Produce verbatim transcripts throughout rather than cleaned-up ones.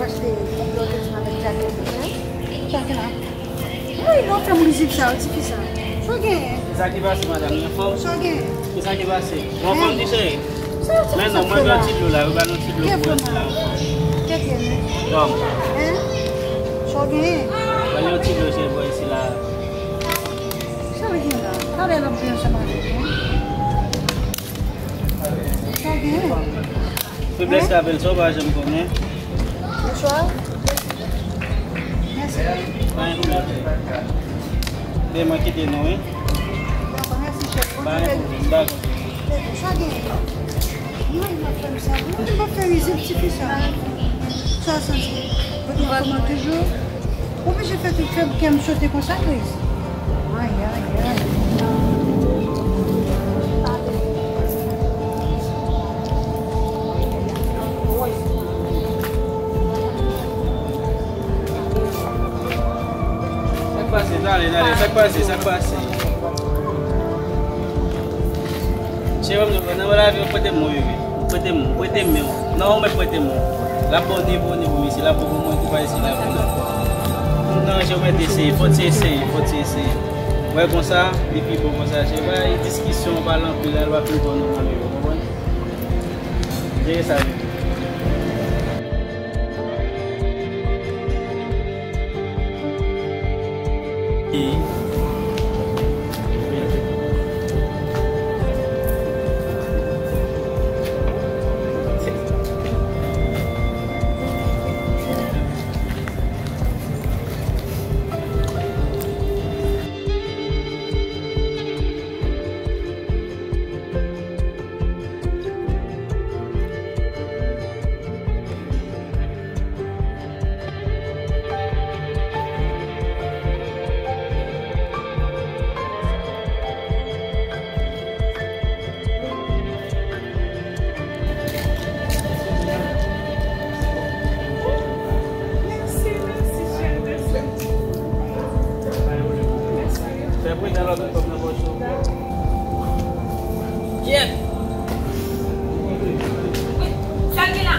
Achte yon lòt ansanm avèk Jacqueline. Jacqueline. Wi, non, fè m rizib sa, ti fi sa. Sa w genyen? Kisa ki pase, madanm? Ou anfòm? Sa w genyen? Kisa ki pase? Ou anfòm, ti cheri? Men non, mwen gen yon ti dlo la, ou ba nou ti dlo pou isi la. Kèk yè, men. Bon. Hein? Sa w genyen? Ba nou yon ti dlo, cheri, pou isi la. Sa w genyen la? Talè l ap jwe ansanm avèk mwen. Sa w genyen? Feblès ka bèl sa, ou pa janm konnen. Bonswa. Mèsi. Pa gen pwoblèm. Men mwen kite nou, wi. Dakò, mèsi, chèf. Bon travay. Pa gen pwoblèm, dakò. Sa gen. Non, li pa fè m sa. Non, li pa fè rizib ti fi sa. Sa santi. Mwen kòman toujou. Oblije fè tout fè kè m sote konsa, Chris. Ay, ay, ay. Sa k pase? Talè, talè, sa k pase? Sa k pase? Cheri, m nan lavi, ou prete m, wi, wi. Ou prete m, ou prete m, men w. Non, ou mèt prete m. L ap ba w nivo, nivo, mesye. L ap ba w bon mwen, tou pa isi la. Non, cheri, ou mèt eseye. Fò ti eseye, fò ti eseye. Wè konsa, li pi bon konsa, cheri. Bay diskisyon, pale anpil, la, l ap pi bon, nou, konprann? Jere sa, bebe. Fè pridan lòt ou kòb nan pòch ou. Kyèt! Sa gen la?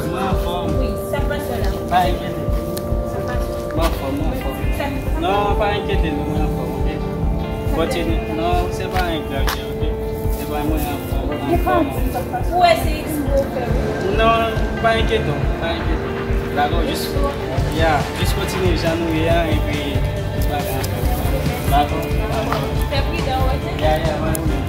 Mwen anfòm. Wi, sa k pase la? Pa enkyete. Sa k pase? Mwen anfòm, mwen anfòm. Non, pa enkyete nou, mwen anfòm, oke? Kontinye. Non, se pa anyen grav, oke? Se pa mwen anfòm, mwen anfòm. Ou wè se eksprè w fè. Non, pa enkyete w, pa enkyete w. Dakò, jis, ya, jis kontinye jan nou ye a, epi tout bagay anfòm. Dakò? Fè pridan, w wè se? Ya, ya, pa gen pwoblèm.